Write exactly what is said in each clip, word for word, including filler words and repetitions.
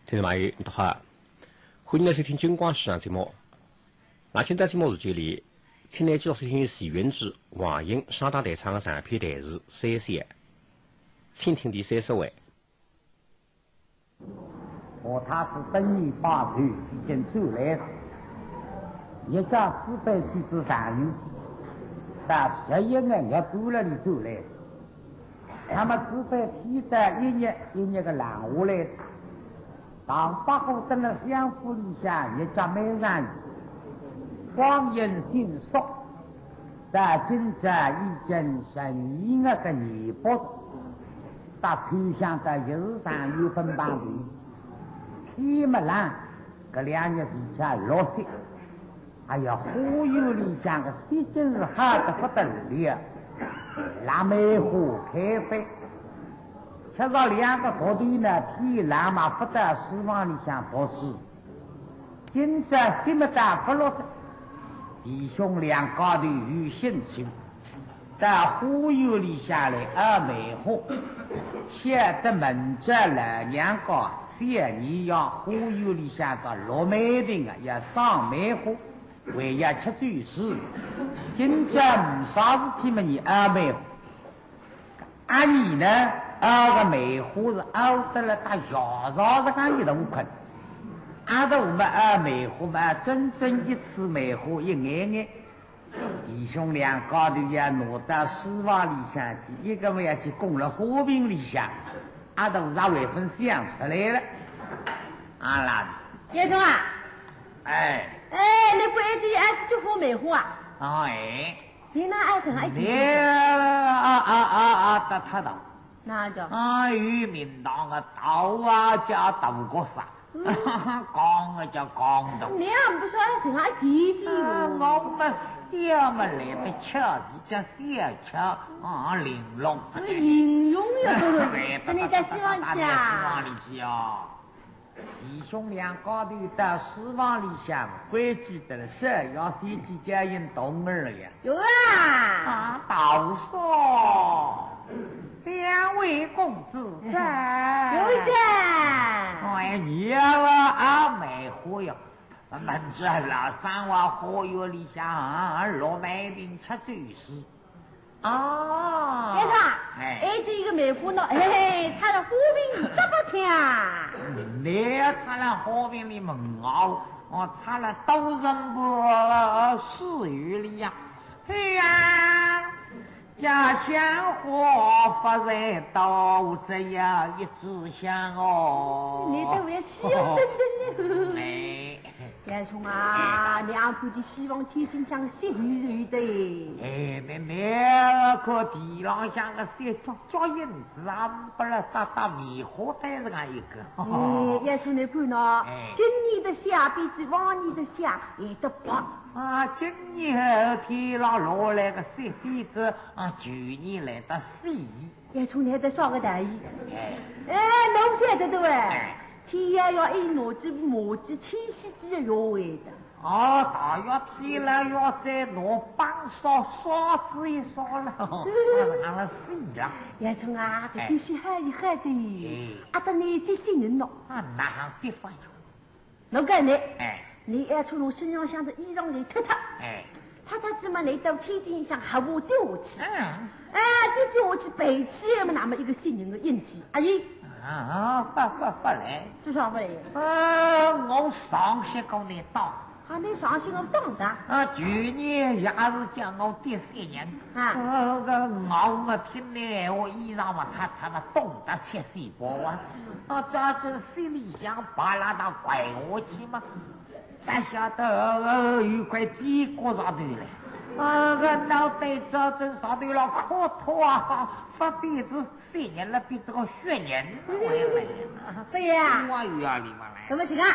听众朋友，大家好，欢迎来收听金光书场节目。那今朝节目时间里，请来继续收听徐云志、王英双档弹唱的长篇弹词《三笑》，请听第三十回。何太师登年拜寿已经转来了，一家子辈去至上元，到十一月月半了里转来。 那么子辈天在一日一日个冷下来，唐伯虎登了相府里向，日脚蛮长，光阴迅速，到今朝已经十二月个年八，到秋香到又是上元分班头，天么冷，搿两日是叫落雪。 哎呀，花园里向个雪景是好得不得了，腊梅花开放。吃着两个独头呢，天冷嘛，勿到书房里向读书。今朝雪么大勿落个，弟兄两家头有兴趣，到花园里向来挖梅花。晓得明朝老娘家小年夜，花园里向个落梅亭啊，要赏梅花。 还要吃酒水。今朝呒啥事体么，伲挖梅花。阿伲呢，挖个梅花是挖得了搭校草实梗一同款。阿头么挖梅花么，整整一池梅花一眼眼。弟兄两家头要拿到书房里向去，一个么要去供了花瓶里向，阿头啥还朆想出来了。啊啦，叶兄啊， 哎。哎，倷勿要去，还是去挖梅花啊？哎。倷哪还想一点？倷啊啊啊啊，搭他道。哪叫？啊，有名堂个道啊，叫道国煞。嗯。讲个叫讲道。倷也勿说还想一点点啊，哦。我么小么来得巧，是叫小巧啊，玲珑。哎，玲珑呀，对不对？那你到书房里去啊？书房里去啊。 弟兄两家头到书房里向，规矩得了，是要先去叫应童儿了呀。有啊。啊，道嫂，两位公子在。有在。哎，你要啊，啊，梅花呀，明朝老生活花园里向啊，落梅亭吃酒水。 啊。先生，哎。哎，这一个梅花呢，嘿嘿，插了花瓶里咾咾听。倷插了花瓶里么好，我插了多人不，呃，私语里呀。哎呀，家乡花发在到这样一支香哦。倷对我笑得了。哎。 叶兄啊，哎。倷看见西方天星像个雪溜溜的。哎，倷，倷看地浪向个雪脚脚印子啊，勿啦搭搭棉花袋实梗一个。哎，叶兄倷看喏，哎。今年的雪比起往年的雪还得白。啊，今年天浪落来个雪比仔啊，旧年来得细。 也从来得少个大意。哎。哎，侬晓得的喂，哎。天要要一拿只麻将千禧只要要会的。哦，大约天了要再拿帮烧烧仔一烧了，阿拉死了。也从啊，搿东西还是好的。哎。阿得你这些人喏。啊，哪能的法呀？ 侬讲呢？哎。你要从侬身上向的衣裳里脱脱。哎。脱脱之嘛，你到天井里向下下丢下去。嗯。哎，丢下去背起来嘛，那么一个新人的印记。哎。啊，勿勿勿来。做啥勿来？呃，我上歇过倷当。啊，你上歇我当的？啊，去年也是叫我跌新人。啊。呃，搿我听倷闲话，衣裳嘛，脱脱嘛，冻得七七八八啊。啊，照仔雪里向扒拉到掼下去嘛。 勿晓得，呃，有块尖角石头嘞。啊，搿脑袋照仔石头浪磕脱啊，发变仔雪人了，变仔个雪人回来了。对呀。我有啊，你们来。那么行啊，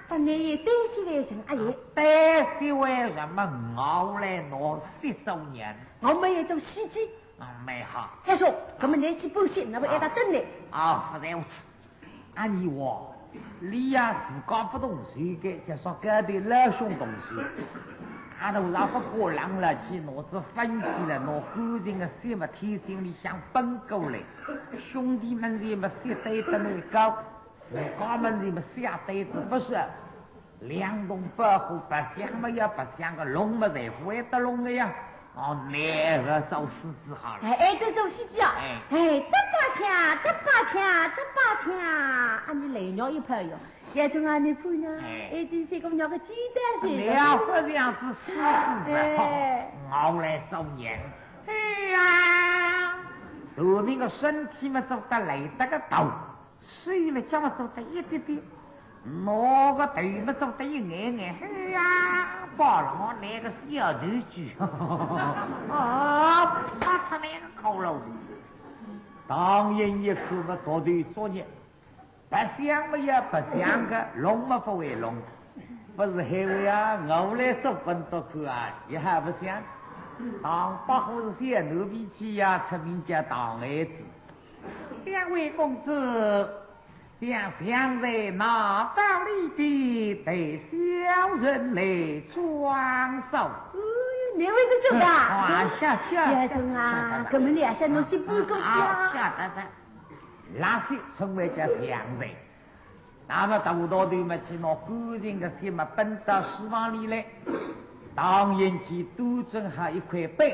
等你也担心为什么？哎呀，担心为什么？我来拿雪做人。我们也做司机。 啊，蛮好。再说，搿么年纪不小，那么还得等呢。啊，勿在乎。啊，你话，俚呀自家勿动手个，就说搿对老兄动手。啊，头上勿怕冷了，去拿仔粉起来，拿干净个雪么天井里向奔过来。兄弟们也么雪堆得蛮高，我家门前么下对子不是，两栋百货，白相么要白相个，弄么侪勿会得弄个呀。哦，你个做狮子好了。哎，哎，这做狮子啊？哎。哎，这八天，这八天，这八天，啊，你来肉一泡哟。也从啊，你看呢？哎。哎，这些个肉个鸡蛋是。你要不这样子狮子的，哎。我来做人。哎呀，我那个身体嘛，做得来得个大。 手了脚么做得一点点，那个头么做得一眼眼，哎呀，把了我那个小头猪，啊，怕他那个骷髅。唐寅一看么，大头作孽，白相么也白相个，弄么不会弄，不是害我呀，我来做本多看啊，也还不像。唐伯虎是小奴婢气呀，出名叫唐爱子。两位公子， 想想在那道里的，待小人来装束。哎，你会得做的啊？啊，是啊，是啊，也中啊，是啊。搿么两下侬先搬过去啊。啊，是啊，是啊，是啊。那些称为叫祥瑞。那么大道头嘛，去拿干净个些嘛，奔到书房里来。唐寅去端正好一块板，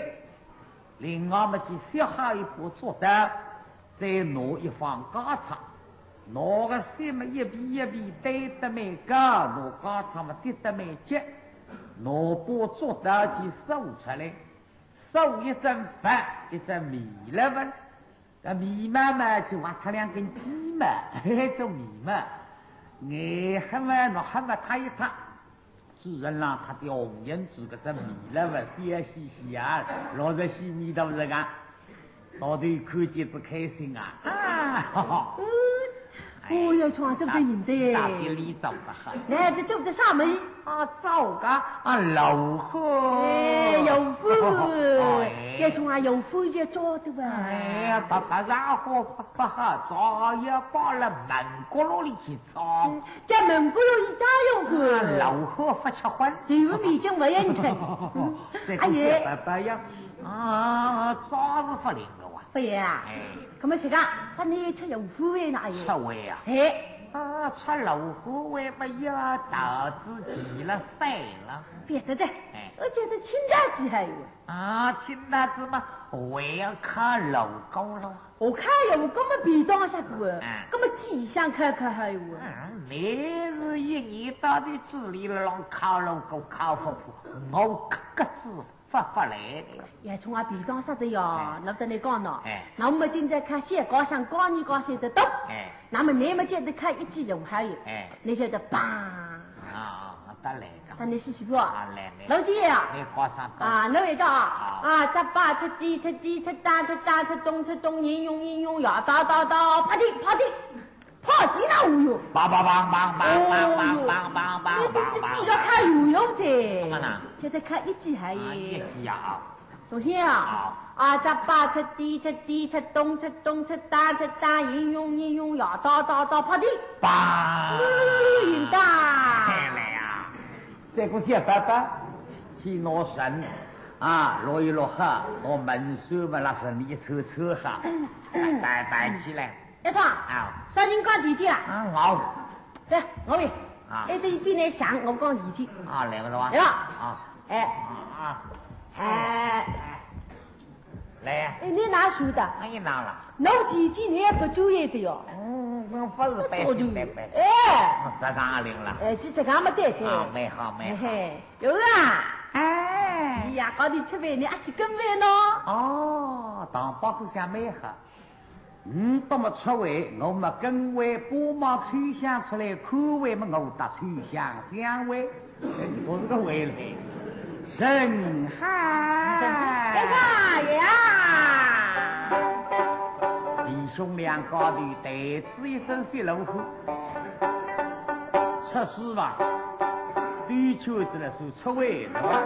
另外么去削好一把竹刀，再拿一方家尺，拿个线么一边一边对得蛮高，拿家尺么对得蛮结，拿把竹刀去数出来，数一只八，一只眉了勿？搿眉毛嘛，就画出两根鸡毛，嘿嘿，做眉毛。眼黑么，脑黑么，塌一塌。 嘴唇浪搿点红印子，搿只眉了勿笑嘻嘻啊，老实些味道是讲，到底看见不开心啊。啊，哈哈。嗯，哎，哦哟，从啊，这不得人的。那比你早不好。来，这对不得啥门？啊，早个啊，老虎。哎，老虎。哎。要从啊，老虎也抓的吧？哎呀，不，不然好，不，不好抓，要跑了门角落里去抓。嗯， 在门口有一家有户。啊，老虎不吃荤。对我面前没人看。嗯，这个阿爷。小白白呀，啊，招是不灵的哇。不也啊？哎。那么这个，他那吃有户位呢，阿爷？吃位啊？哎。啊，吃老虎位不要桃子齐了散了。别的的，哎。我觉得青桃子还有。 啊，青桃子嘛，还要靠路过咯。我靠路过嘛，便当下个，哎。那么几箱开开还有啊？嗯，你是一年到头嘴里浪靠路过靠不破，我可是发发来的。也从啊便当下的哟，哎。那跟你讲呢，哎。那我们现在看现高上高你高些的多，哎。那么你们现在看一起用还有，哎。你晓得吧？啊，我得来。 他那是什么？啊，来，来。老师啊。你花生多。啊，那味道啊。啊。啊，七八七地七地七打七打七东七东，应用应用呀，打打打，啪地啪地，啪地那无用。梆梆梆梆梆梆梆梆梆梆梆梆。哦哟，你自己不要看有用噻。干嘛呢？现在看一起还有。啊，一起啊。 首先啊，啊。啊，七八七地七地七东七东七打七打，应用应用呀，打打打，啪地。梆。嗯，应当。看来啊，这个小白白去拿绳啊，落一落好，拿门闩么拉绳一抽抽好，嗯，嗯。摆摆起来。 一双，啊。小人讲弟弟啊。啊，好。对，我喂，啊。哎，这一边来想，我讲弟弟。啊，来了是吧？来了。啊。哎。啊，啊。哎。来呀。哎，你拿书的？哎，拿了。我弟弟你也不注意的哟。嗯，我不是百姓的百姓。哎。我十三阿零了。哎，是这个么对的。啊，蛮好，蛮好。嘿嘿，有啊。哎。哎呀，搞点吃饭，你阿去跟饭呢？哦，当包袱想蛮好。 嗯，那么出位，我们跟位帮忙抽香出来，看位么我搭抽香相位，哎，都是个位嘞。沈汉。哎呀呀！弟兄两家头对仔一声谢老虎，出师吧，对圈子来说出位，对吧？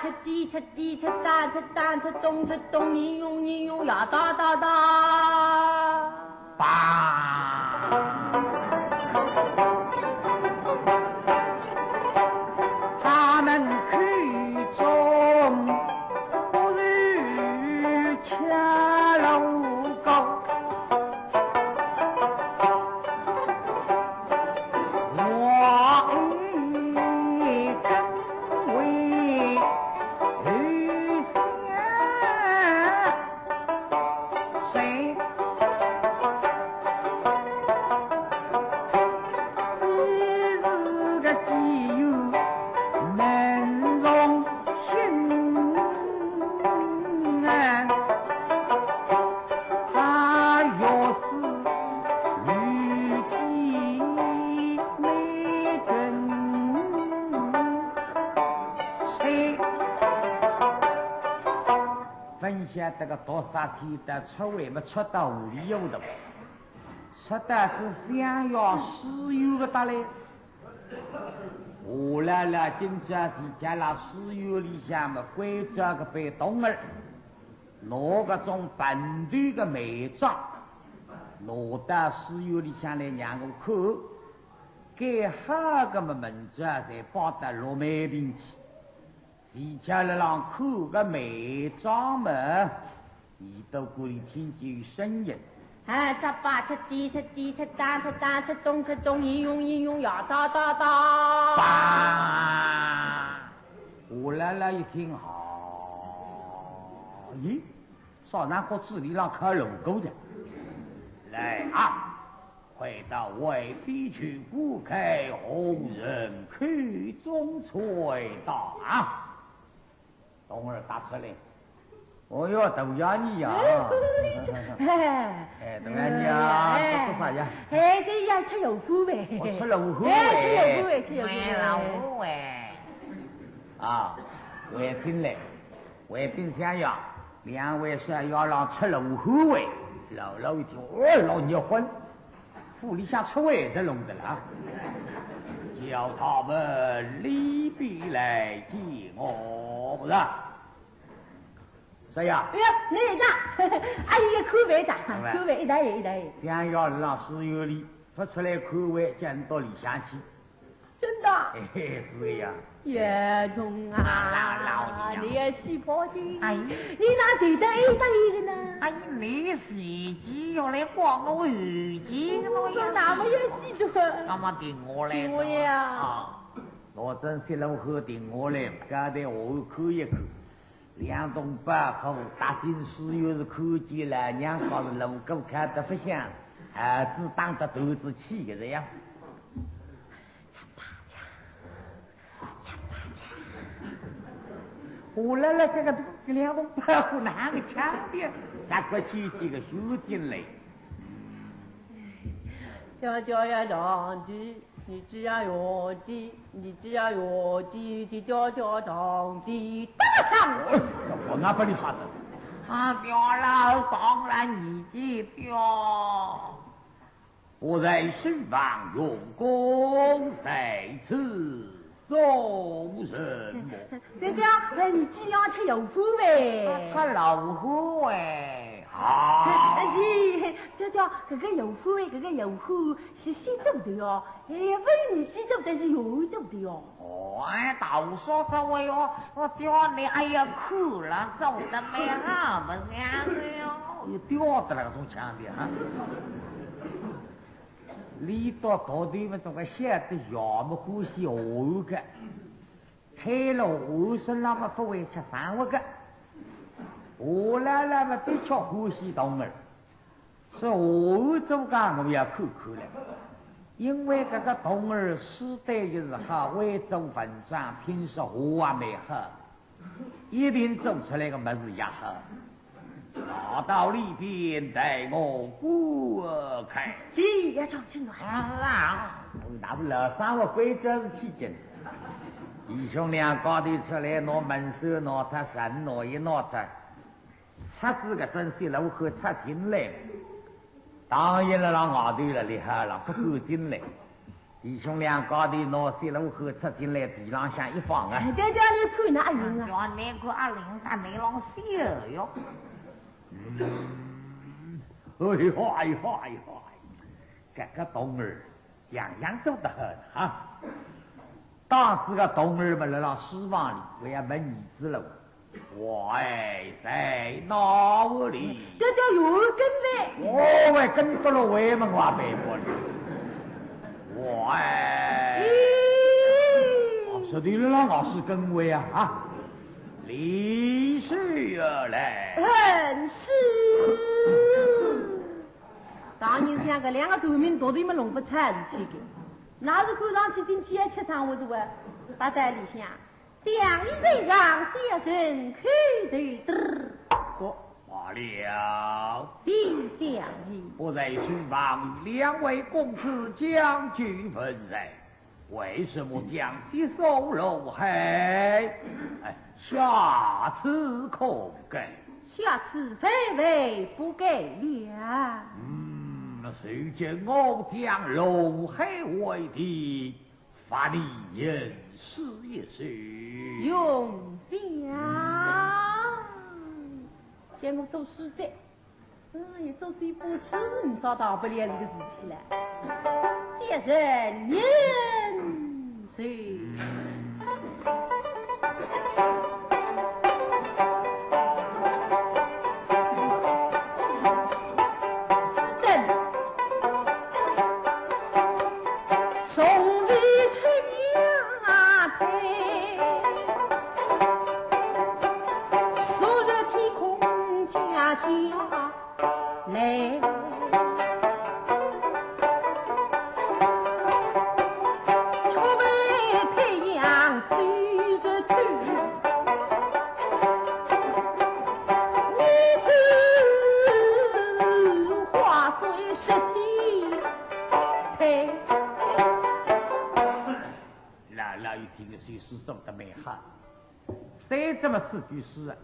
吃地吃地吃蛋吃蛋吃东吃东，你用你用呀哒哒哒。勿晓得个多少天的出位么出到屋里有的，出到仔襄阳书院个搭来。我老老今朝是叫了书院里向么关照个班童儿，拿搿种笨头个梅章，拿到书院里向来让我看，改好个么名字侪报到落梅亭去。 自家辣浪看个梅章么，耳朵管里听见有声音。哎，吃吧吃地吃地吃蛋吃蛋吃东吃东，一用一用呀哒哒哒。叭！我老老一听，哦，咦，少南国子里浪开锣鼓的。来啊，快到外边去观看何人口中吹打啊！ 童儿踏出来。哦哟，大爷你呀！哎，大爷你呀，哎，做做啥呀？哎，这呀，吃油fruit喂。哦，吃油fruit喂。哎，吃油fruit喂，吃油fruit喂。喂，老虎喂。啊，外边向呀，两位是要让吃油fruit喂。老老一听，哦，老热昏。 府里向出位的弄的了，叫他们里边来见我，是吧？是呀。哎呀，你讲，哎呀，看位长，看位一代一代。想要老师有理，不出来看位，讲到里向去。真的？嘿嘿，是呀。 严重啊，老老的呀，你也是破的。哎，你哪对得一搭一个呢？哎，你自己要来管我自己的呀。那么也是的。那么停下来，停下来啊。啊，我真是老虎停下来，刚才我看一看，两栋白虎踏进书院是看见了，娘讲是能够看得不像，儿子打得肚子气的呀。 我来了，这个这个两个白虎哪个抢的？赶快去几个书进来。叫叫呀上去，你只要有的，你只要有的，就叫叫上去，打上。我哪把你吓的？啊，叫了上来，你去叫。 我在书房用功，在此做什么？这个，哎，你既要吃油fruit喂。吃老虎喂，啊。哎，对，对，对，这个油fruit喂，这个油fruit喂是谁做的哟？哎，问你几做的是油fruit喂的哟。 哦，哎，大少爷喂哦，我叫你，哎呀，苦了，走得没好不像的哟。又吊得那种腔调啊。俚笃到底么总归晓得爷么欢喜下饭个，菜了下饭身浪么不会吃生活个。我老老么的确欢喜童儿。 是下饭做介我也看看了，因为搿个童儿书读也是好，会做文章，平时话也蛮好，一定做出来个物事也好。拿到里边待我观看。是，要讲清楚。啊，我那么老生活规矩是起劲。弟兄两家头出来，拿门闩拿脱，绳拿一拿脱。 插仔个针线，然后插进来。当然了，让外头了厉害了，不敢进来。弟兄两家头拿雪罗盒出进来，地浪向一放啊。哎，对对，你看那阿玲啊。叫你看阿玲，她眉浪笑哟。嗯，哎呦，哎呦，哎呦，哎呦，这个童儿样样做得很啊。当时个童儿嘛，来到书房里，我要问儿子了。 我儿在哪里？爹爹有跟呗。我还跟到了外门外背后里。我儿。咦。哦，说对了，老师跟我呀，啊，离书而来。很是。当然像搿两个头名读的么弄不出事体个，那是看上去进去也吃汤我是哇，搭在里向。 讲一声让小人叩头。说罢了。你讲一。我在书房与两位公子讲究文才，为什么讲雪罗盒？哎，下次可改。下次非为不改了。嗯，谁见我讲罗盒为题， 罚你吟诗一首。用讲。见我做诗的，嗯，也做是一部诗，你说大不了这个事体了。借人吟诗。 老老一听，这首诗做得蛮好。三这么四句诗啊，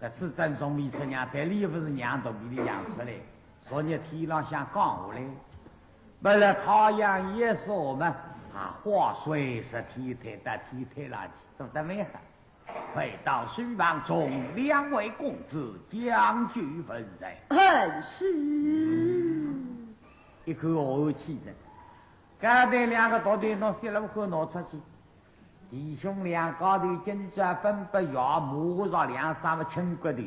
搿四张从未出娘，但里又勿是娘肚皮里养出来，昨日天浪向降下来。本来太阳也热嘛，啊，花水是天台到天台浪去，做得蛮好。 回到书房中，两位公子讲究文才。很是。一口好气的，刚才两个徒弟拿雪罗盒拿出去，弟兄两家头今朝分别要磨上两三个亲骨头。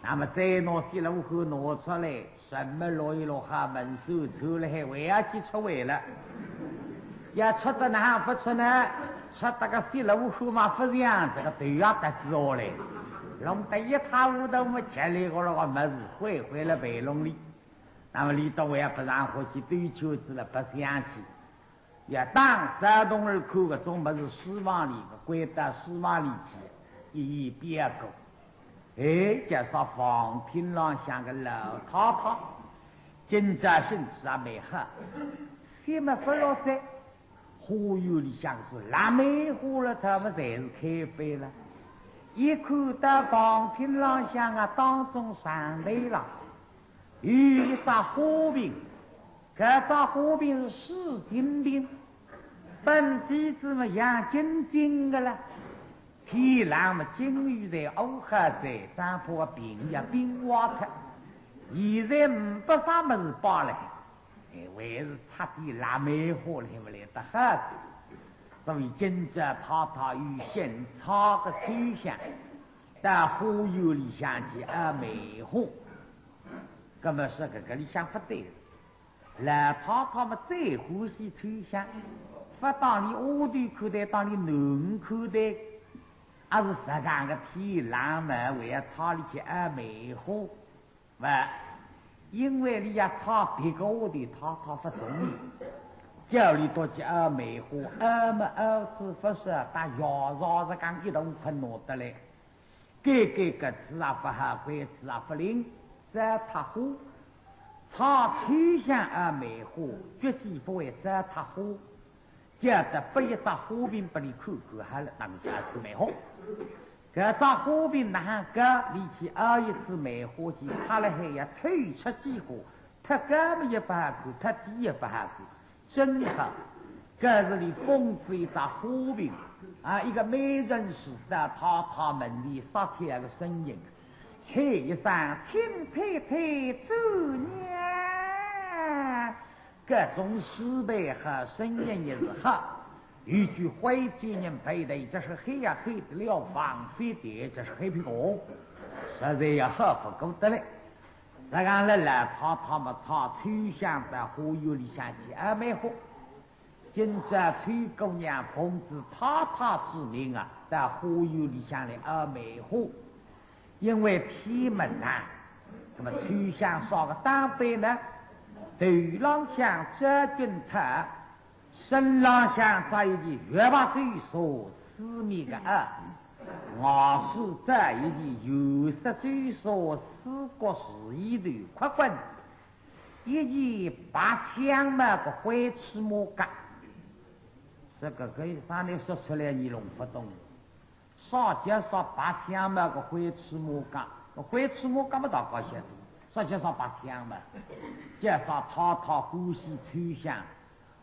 那么再拿雪罗盒拿出来，什么落一落哈门手抽了，还还要去出位了。要出得哪哼勿出呢？出得个雪罗盒嘛勿像，这个头要搭子下来，弄得一塌糊涂么，吃力个了个么事，灰灰了背笼里。那么李东也不让火去兜圈子了，不想去。 要当小童儿看搿种物事，书房里个，关到书房里去，一言不过。哎，叫啥房厅浪向个老太太，今朝兴致也蛮好，雪么勿落雪，花园里向是腊梅花了，它们侪是开翻了。一看到房厅浪向啊，当中上头了， 有一只花瓶，搿只花瓶是水晶瓶，本底子么亮晶晶个了。天冷么金鱼在乌黑在，生怕个瓶也冰坏脱。现在呒不啥物事摆了，哎，还是插点腊梅花来，勿来得好。所以今朝太太有新插个秋香，到花园里向去熬梅花。 搿么说搿个里向勿对，老太太么最欢喜秋香，勿当俚丫头看待，当俚囡儿看待，还是实梗个天冷么，还要插俚去熬梅花。勿，因为俚要插别个丫头，太太勿中意，叫俚踱去熬梅花，熬么熬仔勿说，搭药材是讲一大捆拿得来。 该该搿次也勿好，该次也勿灵，糟蹋花。插秋香熬梅花，绝技勿会糟蹋花。叫得拨一只花瓶拨俚看看好了，当下是梅花。搿只花瓶哪哼搞，俚去熬一次梅花去，插了海要透出几化，太高么也勿好看，太低也勿好看。真好，搿是俚封仔一只花瓶啊，一个媒人是到太太门里撒开个声音，喊一声：请太太转呀。搿种势头好，声音也是好，有句徽州人背头，就是黑呀黑得了，防非的，就是黑皮狗，实在也好不过得了。实梗了，老太太么，搿秋香到花园里向去拗梅花。 今朝秋姑娘奉仔太太之命啊，到花园里向来拗梅花。因为天么长，那么秋香啥个打扮呢？头浪向着军套，身浪向着一件雪白绸衫，四面个袄，外势着一件油色绸衫，四角是一头阔裙。 一件白相帽个灰芝麻甲。搿个搿个啥人说出来你弄勿懂。啥叫啥白相帽个灰芝麻甲？灰芝麻甲么大家晓得，啥叫啥白相帽？叫啥太太欢喜秋香，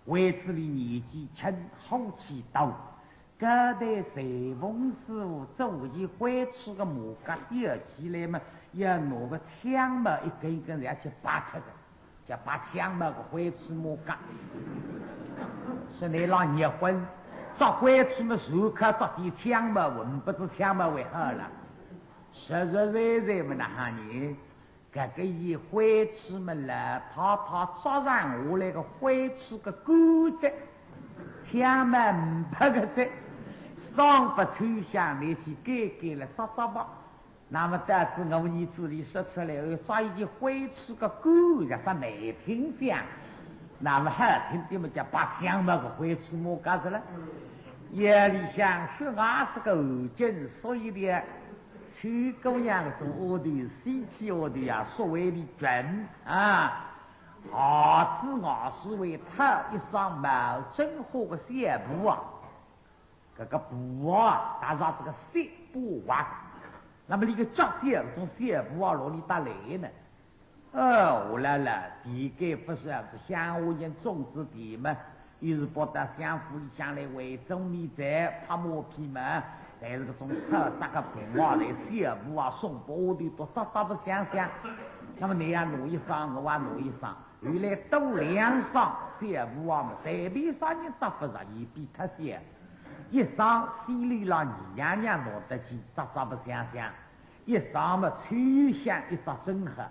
为仔俚年纪轻，火气大， 搿代裁缝师傅做一灰芝个马甲吊起来嘛，要拿个枪嘛，一根一根要去拔脱个，叫拔枪嘛，个灰芝麻甲。说倷老热昏，着灰芝嘛，手铐着点枪嘛，混不知枪嘛为好了。实实在在嘛，哪哈呢？ 搿个一灰芝嘛，老太太着上下来个灰芝个袄子，枪嘛呒不个哉，上不秋香拿去改改了着着吧。那么到仔我儿子俚说出来，着一件灰芝个袄，也是难听讲。那么好听点嘛，叫白相嘛，个灰芝麻甲子了。夜里向说俺是个后劲，所以呢， 秋姑娘搿种丫头，死气丫头呀，所谓的俊啊，儿子外势为套一双毛真花个小布啊，搿个布啊，搭上搿个雪布啊，那么俚个脚小，搿种小布啊，哪里搭来呢？ 哦，我来了，地界不是是乡下人种子地嘛，又是跑到乡府里向来为种米哉，拍马屁嘛，但是搿种草搭个平啊，来小布啊，送拨丫头都扎扎不相像。那么你也拿一双，我也拿一双，后来多两双小布啊嘛，随便啥人扎不着，也比他小。一双稀里浪，二娘娘拿得起，扎扎不相像。 一双么秋香一只真好，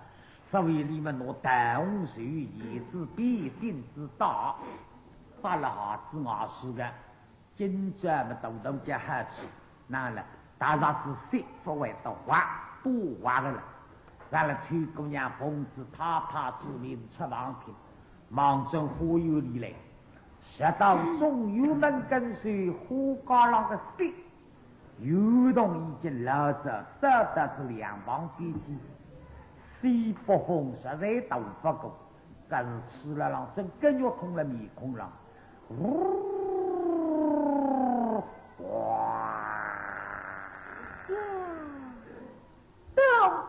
所以俚么拿桃红绸，胭脂边，金子带，扎了儿子外势个，今朝么大大叫好吃，那了，搭上仔雪勿会得滑，不滑个了。然后秋姑娘奉仔太太之命出房厅，望准花园里来，直到中院门跟首花架浪个雪 油桐已经老早，烧到仔两旁边去，西北风实在大不过，搿是吹了浪，真个肉痛了面孔浪。呜，哇！呀，到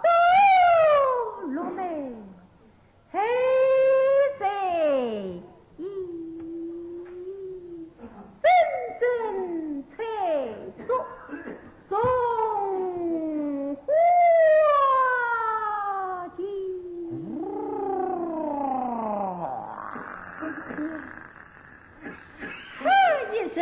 到落来。 嘿，谁？咦，阵阵彩烛送花间。这一声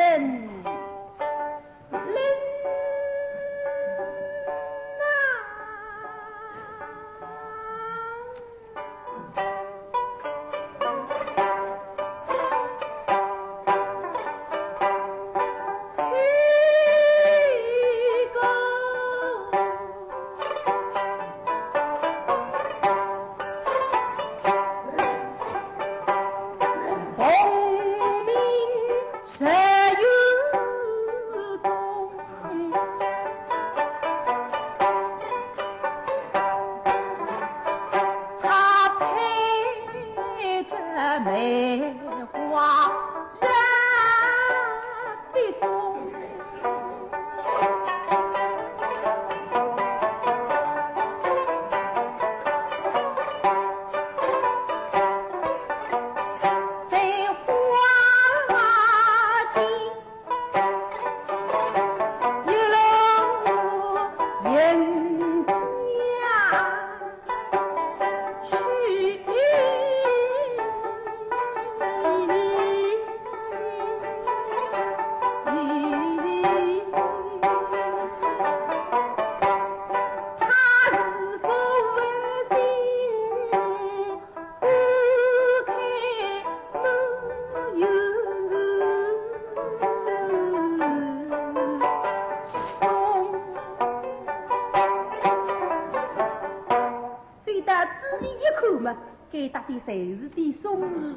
该搭点侪是点松树，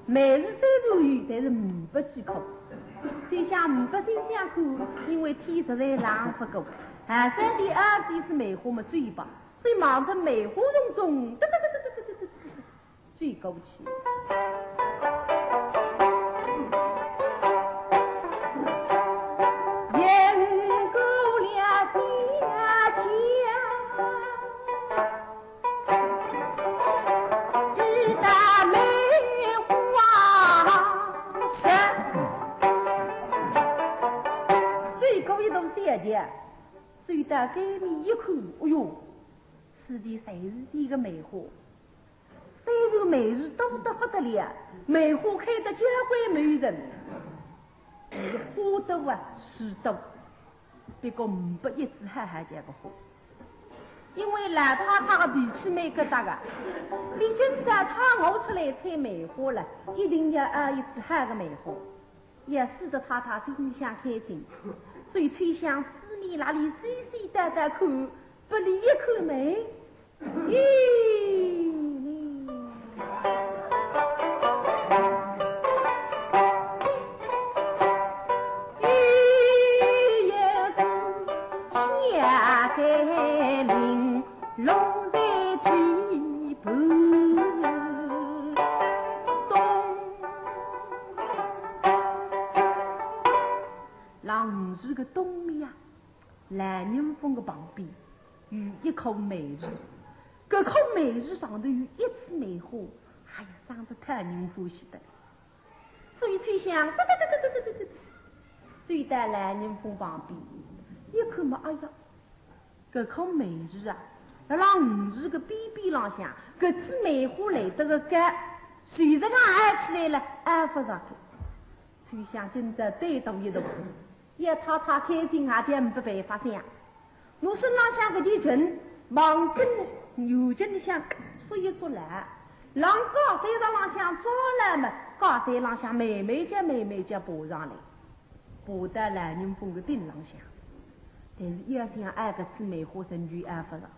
梅树虽然有，但是呒不几棵。就像呒不心想看，因为天实在冷勿过，寒山点二点是梅花么最棒，所以望着梅花丛中，嘚嘚嘚嘚嘚嘚嘚嘚嘚，追过去。走过一座小桥，走到该面一看，哎哟，四周侪是这个梅花。虽然梅树多得不得了，梅花开得交关茂盛，但是花多啊，树多，不过呒不一枝好好叫个花。因为老太太的脾气蛮轧佗个，你今朝她我出来采梅花了，一定要要一枝好个梅花，要使得太太心里向开心。所以秋香四面那里搜搜到到看，不离一看梅。咦，浪是个东面啊，兰宁峰的旁边有一棵梅树，搿棵梅树上头有一枝梅花，哎呀，生得讨人欢喜得了。所以秋香，嘚嘚嘚嘚嘚嘚嘚嘚，走到兰宁峰旁边，一看嘛，哎呀，搿棵梅树啊，辣辣鱼池个边边浪向，搿枝梅花来得个高，随着讲挨起来了，挨勿着个。秋香今朝对头一头，要讨讨开心，也就呒不办法想。 我身浪向搿件裙，望仔腰间里向束一束牢，浪高山石浪向抓牢么，高山浪向慢慢叫慢慢叫爬上来，爬到兰宁峰个顶浪向。但是要想挨搿枝梅花，仍旧挨勿着。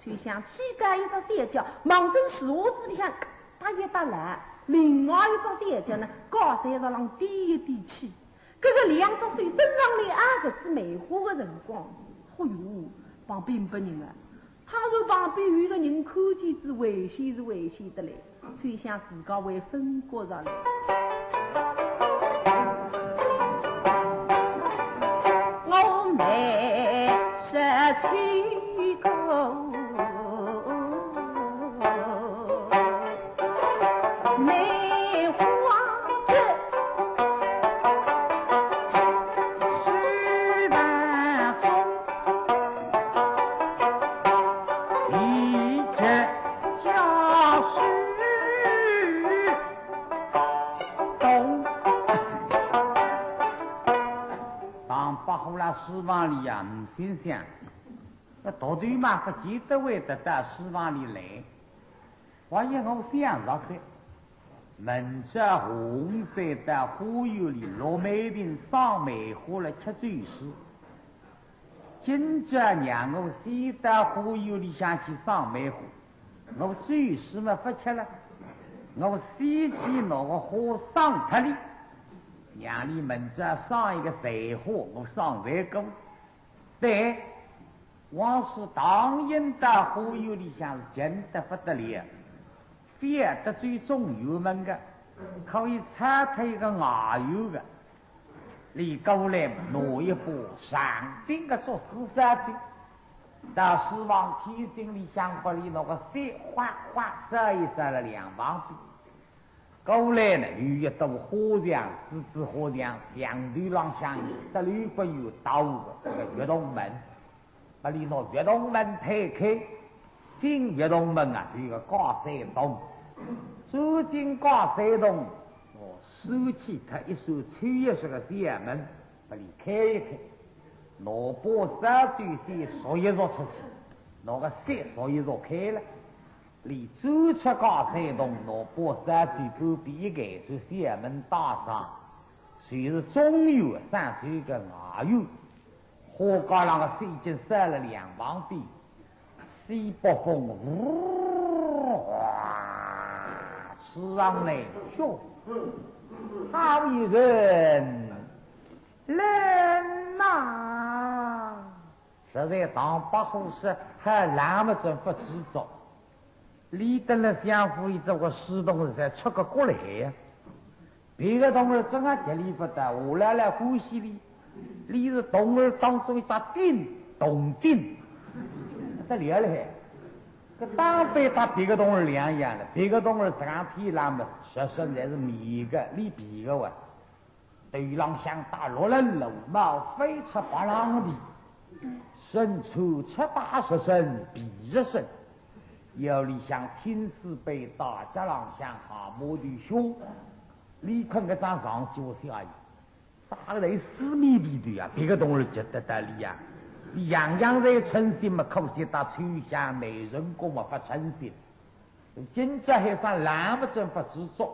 秋香起高一只小脚，望仔树枝里向搭一搭牢，另外一只小脚呢，高山石浪踮一踮起。 搿个两只手伸上来挨搿枝梅花个辰光，嚯哟，旁边呒不人啊。倘若旁边有个人看见仔，危险是危险得来，秋香自家会昏过着来。我梅是秋过 梅花枝，枝繁丛，一枝叫树洞。唐伯虎辣书房里呀，呒心想，搿独头嘛，勿见得会得到书房里来。 万一我想着个，明朝下午再到花园里落梅亭赏梅花了吃酒水。今朝让我先到花园里向去赏梅花，我酒水么勿吃了，我先去拿个花赏脱哩，让伊明朝赏一个残花，我赏才过。 对，王氏唐寅到花园里向是静得不得了，覅得罪中原们个，可以拆脱一个外援个。李高来拿一把长柄个竹丝烧酒，到书房天井里向拨伊拿个水哗哗烧一烧了两旁边。 过来呢，有一堵花墙，紫紫花墙，墙头浪向有十六个有道个这个月洞门，拨伊拿月洞门推开，进月洞门啊，是一个高山洞。走进高山洞，哦，收起脱一扇抽一扇个小门，拨伊开一开，拿把烧酒先烧一烧出去，拿个水烧一烧开了。 伊走出高山洞，拿把烧酒旁边一盖，就小门打上，就是中原上首个外援。花架浪个水已经烧了两旁边，西北风呜哇，此上来，哟，好一人，人呐！实在唐伯虎是还冷么准不知足，俚等了相府里做个书童是才出个过来呀。 别个童儿真个极力勿得，我来来欢喜俚，俚是童儿当中一只钉，铜钉，得了嘞。搿当班搭别个童儿两样了，别个童儿上天浪么，学生侪是棉个，俚皮个哇。头浪向戴绿缎罗帽，飞出白狼皮，身穿赤白十身皮十身，腰里向青丝背带，脚浪向蛤蟆头靴。 俚困搿张床就想，啥个来四面皮头啊，别个童儿急得得了呀。俚样样侪称心嘛，可惜搭秋香美人国嘛勿称心。今朝还上冷么准不知足。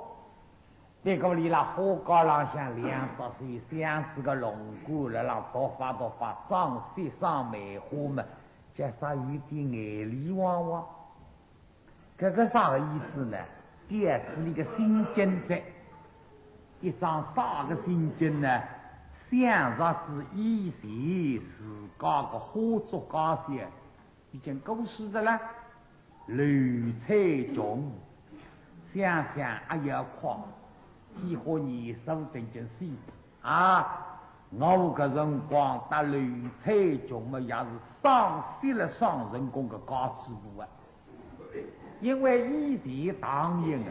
别个俚拉花架浪向两只手，像仔个龙骨辣浪抖法抖法，赏雪赏梅花嘛，叫啥有点眼泪汪汪。 搿个啥个意思呢？调仔俚个心经哉，一桩啥个心经呢？想着仔以前自家个花烛佳节，已经过世的了，刘彩琼，想想也要哭，几化年数曾经死脱。 啊，我搿辰光搭刘彩琼么也是赏析了赏成功个家主婆啊。因为以前唐寅啊，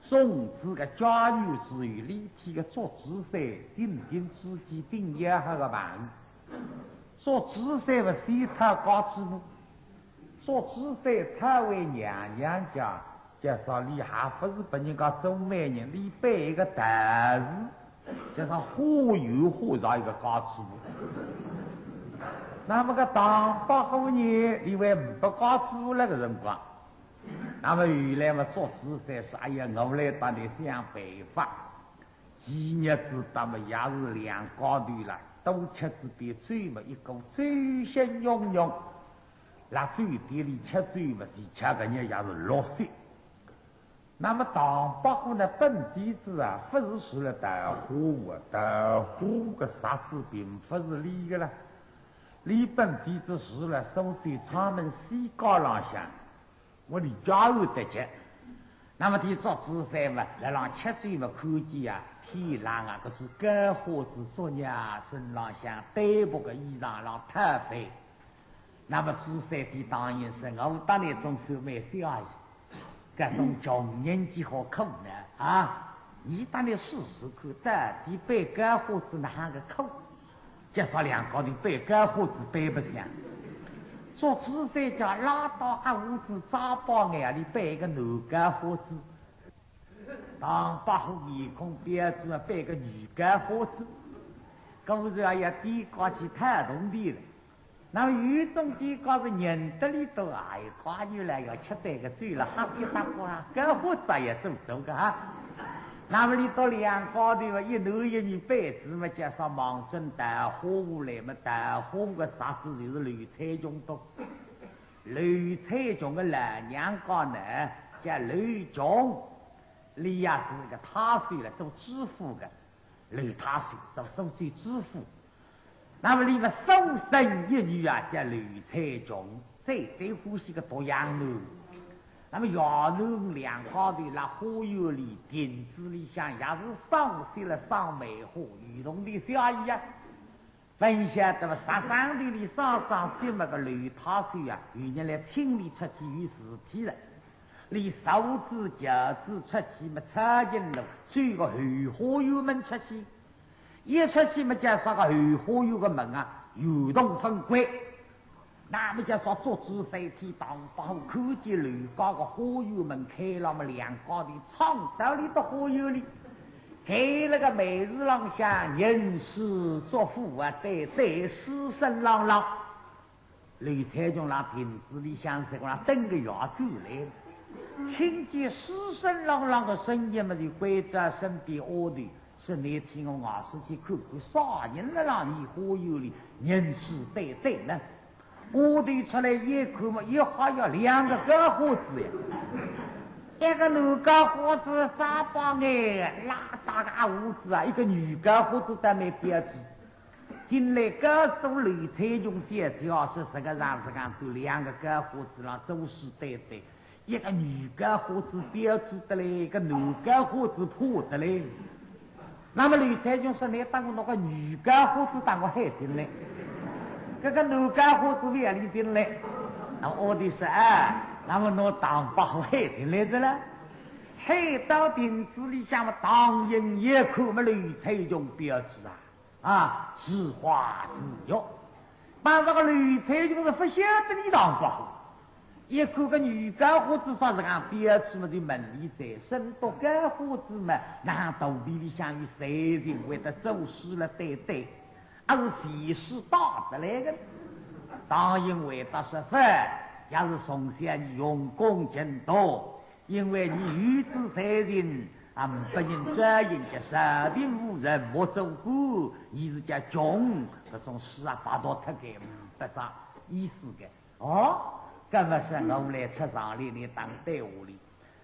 送仔个解元之后，俚搭个祝枝山定定知己顶要好个朋友。祝枝山么先讨家主婆，祝枝山讨回娘娘家， 叫啥俚还勿是拨人家做媒人，俚背一个道士，叫啥花园花上一个家主婆。那么个唐伯虎呢，俚还呒不家主婆那个辰光。那么后来嘛，祝枝山说，哎呀，我来搭你想办法。前日子搭么也是两家头啦，多吃仔点酒嘛，一个醉醺醺醺。 辣酒店里吃酒嘛，是吃个日也是落色。那么唐伯虎呢，本底子啊，勿是住了桃花庵啊，桃花庵个设置并勿是俚个啦。俚本底子住了苏州阊门西街浪向，屋里家有得急。那么天早子三嘛，辣浪吃酒嘛，看见啊，天冷啊，搿是干花子昨日啊，身浪向单薄个衣裳浪脱飞。 那么朱三弟当然是我当年总算蛮小阿姨，搿种穷人家好苦呢啊！你当年试试看，到底背干花子哪哼个苦？介绍两个人背干花子背不响。做朱三家拉到阿胡子扎包眼里背一个男干花子。 唐伯虎面孔标致，背个女干花子，搿是要低高去太动地了。那么有种低高是认得俚多，哎，高原来要吃这个酒了，哈，一搭瓜，干花子也做做个哈。那么俚笃两家头嘛，一男一女背子嘛，介绍望准桃花庵来嘛，桃花庵个设置就是刘彩琼笃。刘彩琼个老娘家呢，叫刘琼。 俚也是个太守了，做知府个，刘太守，做苏州知府。那么俚个所生一女啊，叫刘彩琼，最最欢喜个独养男。那么爷儿两家头辣花园里亭子里向也是赏析了赏梅花，有动地小阿姨啊。 本晓得么，煞生头里赏赏析么个刘太守啊，有日来请俚出去有事体了。俚手执轿子出去么，抄近路，走个后花园门出去。一出去么，介绍个后花园个门啊，有洞勿关。那么介绍做仔三天，唐伯虎看见楼高个花园门开了么，两家头闯到里头花园里。 搿个个梅树浪向吟诗作赋啊，对对，书声朗朗。刘彩琼辣亭子里向是个啦，等个爷转来，听见书声朗朗个声音么，就关照身边丫头，说：“你替我外出去看看，啥人辣浪花园里吟诗对对呢？”丫头出来一看嘛，一吓呀，两个狗伙子呀。一个男狗伙子扎把眼，拉大个胡子啊，一个女狗伙子倒蛮标致。进来告诉刘彩琼小姐，说实梗上实梗搭两个狗伙子啦，做事对对。 一个女狗伙子标致得嘞，一个男狗伙子怕得嘞。那么刘彩琼说，倷搭我拿个女狗伙子搭我喊进来，搿个男狗伙子勿要俚进来。那么丫头说，哎，那么拿唐伯虎喊进来哉啦。喊到亭子里向么，唐寅一看么刘彩琼标致啊， 啊，是花是玉。但搿个刘彩琼是勿晓得俚唐伯虎，一看个女狗伙子啥实梗标致么，就问俚哉，生得狗伙子么，哪肚皮里向有才情，会得做书了对对，还是前世带得来个？唐寅回答说，勿，也是从小伲用功勤读， 因为伲有仔才情，啊，拨人照应，叫少平无人莫做官，伲是叫穷，搿种书啊，白读脱该，嗯，勿啥意思个。哦，搿么说我来出场哩，倷当对话哩。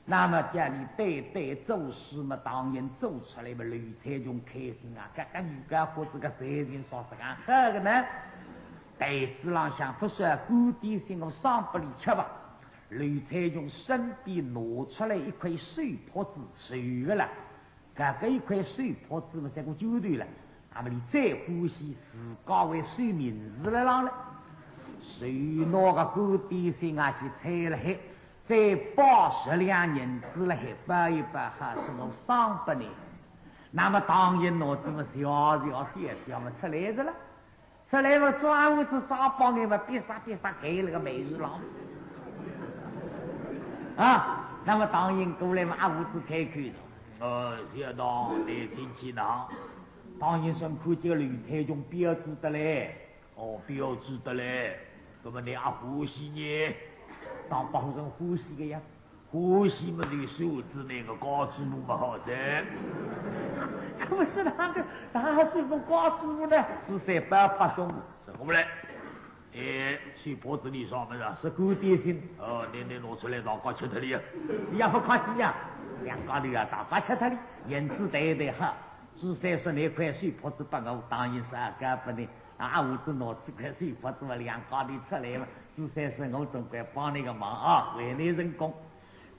那么叫俚对对做书么，唐寅做出来么，刘彩琼开心啊，搿个女狗伙子个才情啥实梗好个呢？台子浪向勿说，干点心，我赏拨俚吃吧。 刘彩琼身边拿出来一块手帕子，瘦个啦。搿个一块手帕子嘛，像个绢头了。那么俚最欢喜自家会绣名字了浪了。手拿个干点心啊，去拆了海，再包十两银子了海，包一包好，说我赏拨倷。那么唐寅拿仔么笑笑笑笑么出来哉了。 出来嘛，抓胡子抓把眼嘛，瘪煞瘪煞，搿个末是浪。啊，那么唐寅过来嘛，啊，胡子开口哉。呃，小唐，倷进去呐。唐寅生看见刘彩琼标致得嘞。哦，标致得嘞。搿么倷阿欢喜呢？唐伯虎真欢喜个呀。 欢喜么就算仔倷个家主婆么好哉。搿么是哪个，哪个是我家主婆呢？是三宝八兄。是我们来。哎，手帕子里啥物事啊？是干点心。哦，倷，倷拿出来，大家吃脱哩呀。也勿客气呀，两家头啊，大家吃脱哩，银子袋袋好。 朱三说拿块手帕子拨我，唐寅说啊，搿勿能。啊，胡子拿仔块手帕子嘛，两家头出来嘛。朱三说我总归帮倷个忙啊，为倷成功。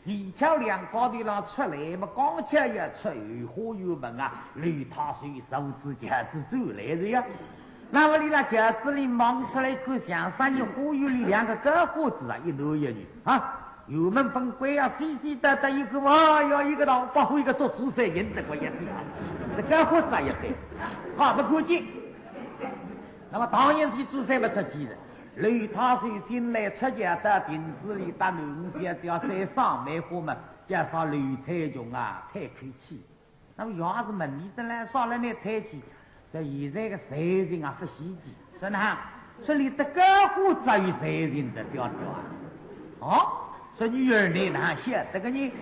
齐巧两家头浪出来嘛，刚巧要出后花园门啊，刘太守手执轿子走来哉呀。那么俚辣轿子里望出来看，像煞伲花园里两个狗伙子啊，一男一女啊。 辕门勿关啊，细细搭搭一个，哎呀，一个唐伯虎，一个祝枝山，认得个一个，这个伙子也对，好，勿客气。那么唐寅搭祝枝山勿出去哉，刘太守进来出轿到亭子里搭囡儿小姐再赏梅花嘛，叫啥刘彩琼啊，叹口气。 那么爷是问俚得来，啥人来抬起？说现在个才情啊，勿稀奇，说哪，说俚搭狗伙子有才情的调调啊。哦，说女儿倷哪晓得个呢？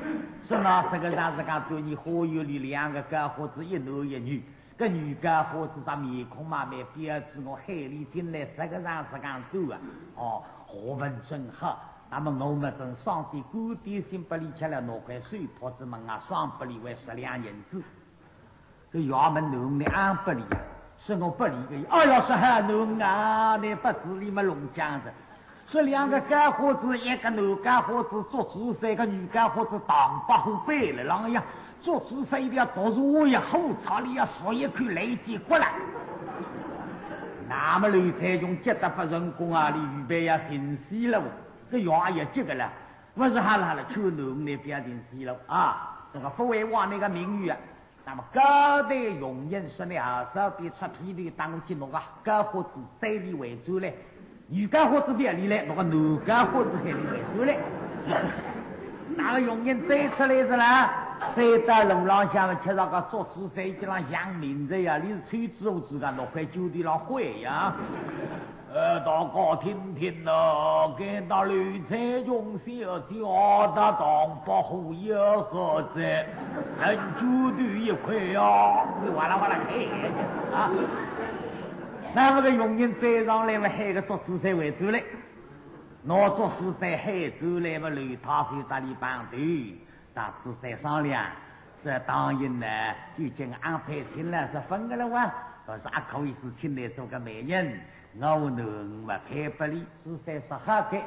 说哪，实梗上实梗搭伲花园里两个狗伙子，一男一女，搿女狗伙子个面孔嘛蛮标致，我喊俚进来，实梗上实梗搭啊。哦，下文真好。 那么我么正赏点干点心拨俚吃了，拿块手帕子么也赏拨俚为十两银子。搿衙门囡儿呢，阿拨俚呀，说我拨俚个，哎呀，说好囡儿啊，倷勿知俚么弄僵哉。说两个狗伙子，一个男狗伙子祝枝山，一个女狗伙子唐伯虎背了浪呀。祝枝山一条毒蛇呀，虎槽里呀，说一口来见骨了。那么刘彩琼急得勿成功啊，俚预备要寻死了。 搿爷也急个了，勿是哈啦啦，求囡儿倷覅寻死了啊，这个勿会坏倷个名誉啊。那么交代佣人说，倷好早点出片头，搭我去拿个狗伙子带俚回转来，女狗伙子覅俚来，拿个男狗伙子喊俚回转来。那个佣人追出来哉啦，追到路浪向，吃着个祝枝山一记浪响名字呀，俚是抽纸胡子个，拿块绢头浪挥呀。 呃，大家听听呐，搿搭刘彩琼小姐搭唐伯虎要好哉，成就头一块啊，你哇啦哇啦开啊！那么个佣人追上来嘛，喊个祝枝山回转来，拿祝枝山喊转来嘛，刘太守搭俚碰头，搭祝枝山商量，说答应呢，就近安排亲了，说分个了哇，可是阿可以是请来做个媒人，我囡嘛配拨俚，祝枝山说好个。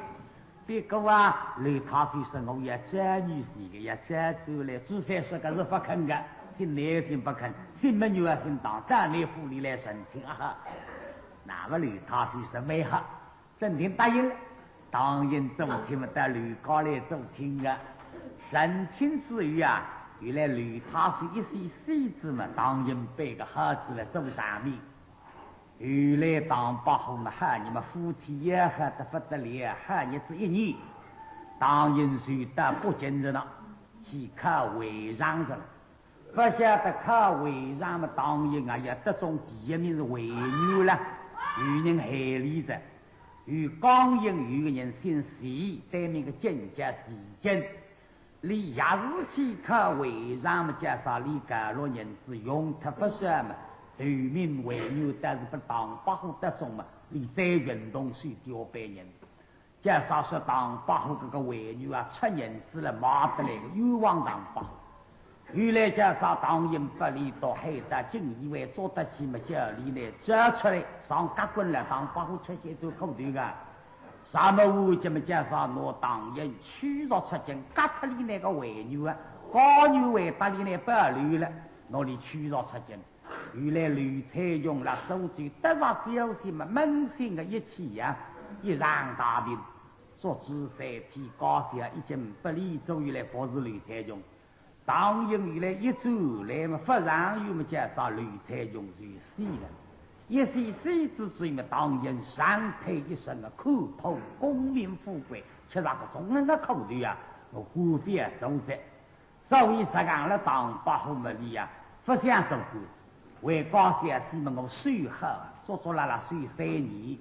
别个啊，刘太守说我要招女婿个，要招出来，祝枝山说个是不肯个，信男信不肯，信么女儿信当，到你府里来成亲啊。那么刘太守说蛮好，正定答应了。答应做亲嘛，到刘家来做亲个。成亲之后啊，原来刘太守一息息子嘛，答应背个好子来做上面。 后来唐伯虎嘛，好日嘛，夫妻也好得不得了，好日子一年，答应就到北京去了，去考会场去了。不晓得考会场嘛，答应啊，也得中第一名是会试了，有人害俚哉。有江阴有个人姓徐，单名个景，叫徐景。 俚也是去考会场嘛，叫啥俚考了人子用脱不少嘛，头名会试，但是拨唐伯虎得中嘛，俚再运动手底下班人。叫啥说唐伯虎搿个会试啊，出银子了，买得来个，冤枉唐伯虎。后来叫啥答应拨俚到海大锦衣卫捉得去嘛，叫俚呢招出来，上夹棍了，唐伯虎吃些做苦头个。 啥么我这么介绍拿唐寅驱逐出京，革脱俚那个会试啊，高伲会搭俚那保留了，拿俚驱逐出京。原来刘才雄啦，苏州得着消息嘛，扪心个一气呀，一场大病，做仔三天高烧，已经不利，所以来服侍刘才雄。 唐寅后来一转来嘛，发上有么介绍刘才雄就死了。一死死之后嘛，唐寅伤透一身的苦痛，功名富贵，吃着个种人的苦头呀，我官非要做噻。所以实梗了唐伯虎么里呀，不想做官。 为高小姐么我守好，足足拉拉守三年。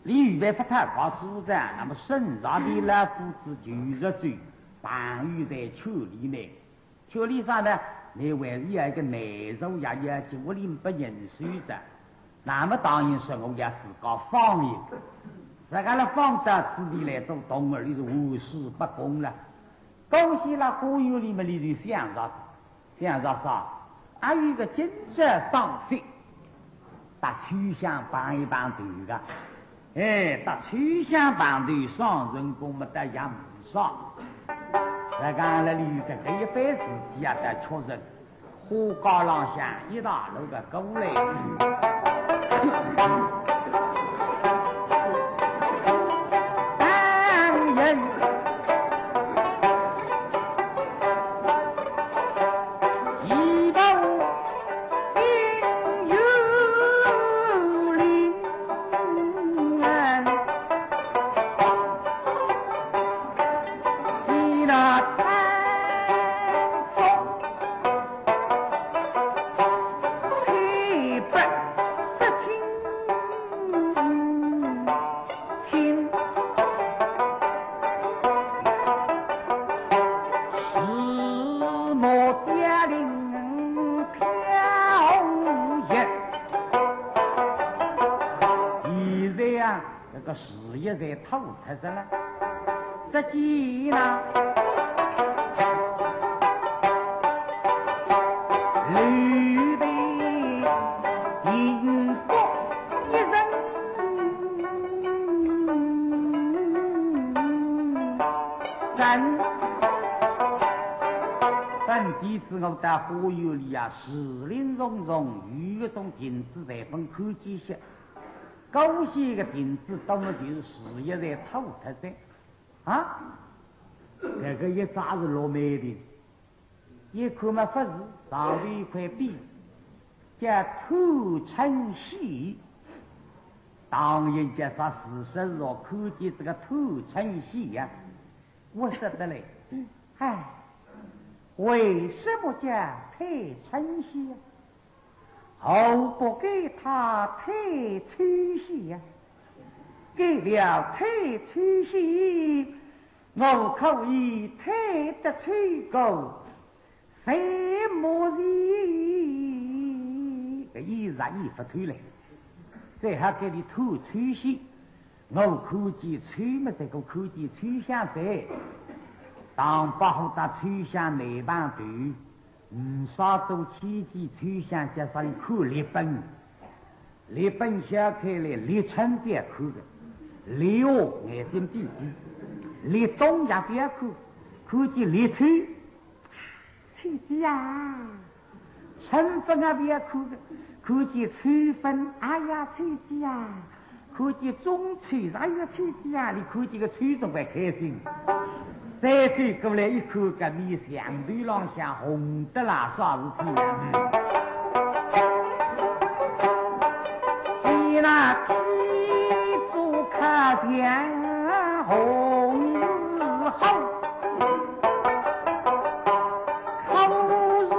李玉白不太高主张，那么沈家的老夫子就是这，朋友在劝俚呢。劝俚啥呢？你还是要一个难处呀，要紧屋里不认输的。那么当然是我要自家放一个，自家了放到此地来做童儿，你是玩世不恭了。恭喜了，花园里面你就想着 想着啥？还有个今朝赏析，搭秋香碰一碰头个。哎，搭秋香碰头赏辰光么搭也勿少。再讲了，有个搿一番事体啊，搭确实花街浪向一大路个过来。 现在啊，搿个树叶侪秃脱仔了。只见呐，刘备幸福一人。 本地主我到花园里啊，树林重重，有一种亭子侪分看见些。高些个亭子，当然就是树叶侪秃脱仔。啊，搿个一只是落梅亭，一看嘛勿是，上头一块匾，叫探春楹。当然叫啥事实是我看见这个探春楹呀， 我说得嘞，唉，为什么叫探春楹呀？何不改它探秋楹呀？改了探秋楹，我可以探得秋过 谁莫疑？搿意思啊，意勿透嘞。最好给你吐出息。我看见秋末这个看见秋香在，唐伯虎到秋香那旁头，嗯，啥都牵记秋香，叫啥人看立本。立本掀开来，立春覅看个，立夏眼睛闭闭，立冬也覅看，看见立秋，秋季啊，春分啊覅看个，看见秋分，哎呀，秋季啊，看见中秋，哎呀，秋季啊，你看见个秋总归开心。再转过来一看，搿面墙头浪向红得啦，啥事体呀？嗯。是那天做客相逢时候，可是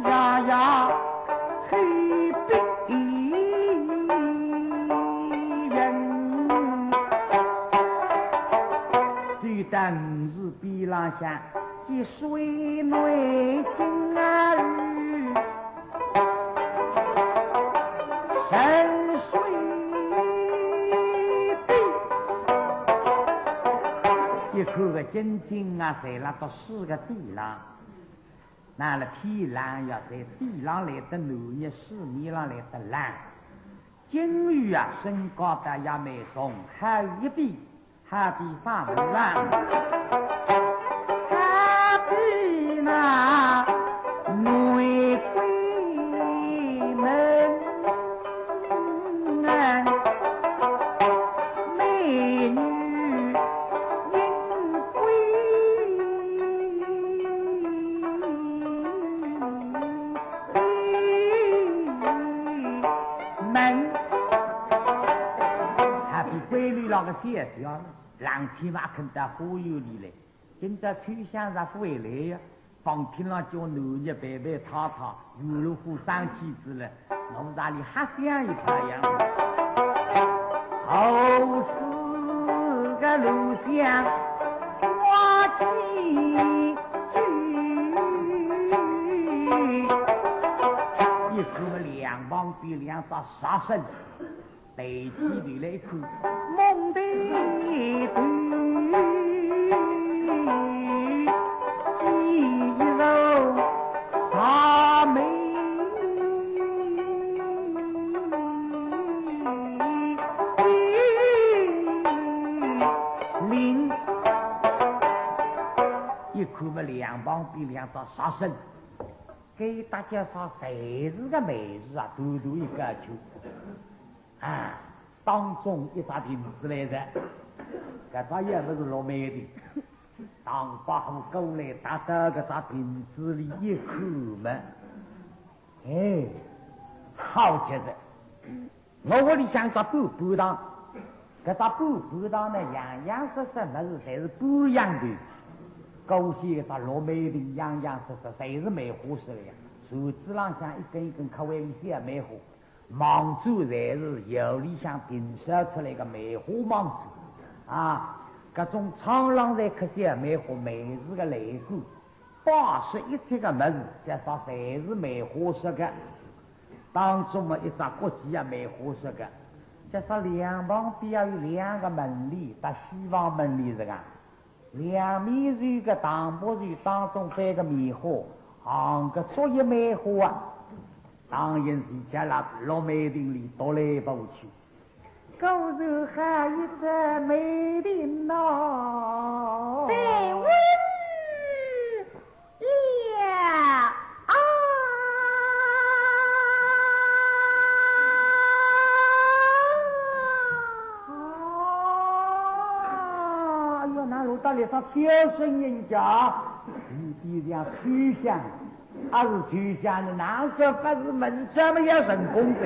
个呀呀，吹逼人。虽然是 边浪向，搿水内金啊鱼，沉水底。一看个金金啊，侪辣到水个底浪。那了天冷呀，在地浪来得暖热，水面浪来得冷。金鱼啊，身高头也蛮重，还有一比 好比啥物事啊？好比那玫瑰门，美女莺闺门。好比闺女那个小姐。 冷天嘛，肯到花园里来。今朝秋香是回来呀，房厅浪叫暖热陪陪她，她，有了火生气子了，侬哪里瞎想一想呀？后世个路向花崎岖。一看么两旁边两只杀神， 抬起头来一看，猛抬头，一路大美人。一看么两旁边两只杀神，该搭叫啥侪是个美女啊，团团一个去。 啊，当中一只瓶子来着，搿只也勿是落梅亭。唐伯虎过来踏到搿只瓶子里一看嘛，哎，好极了。我屋里向只半半堂，搿只半半堂呢，样样式式物事侪是半样头。高兴一只落梅亭，样样式式侪是梅花式个呀。柱子浪向一根一根可为里小梅花， 望子侪是窑里向评烧出来个梅花望子啊，搿种窗浪侪刻些梅花，梅子个来过，摆设一切个物事，叫啥侪是梅花色个。当中嘛，一只国旗也梅花色个，叫啥两旁边也有两个门帘，搭西方门帘这个。 两面是个唐伯虎当中摆个梅花，行个竹叶梅花啊，当然是叫了落梅亭里踱来踱去。果然好一只梅亭喏。在问了啊。 啊，哎哟，那落到来上小生人家，你比像秋香，还是秋香的，那是不是门这么要成功的？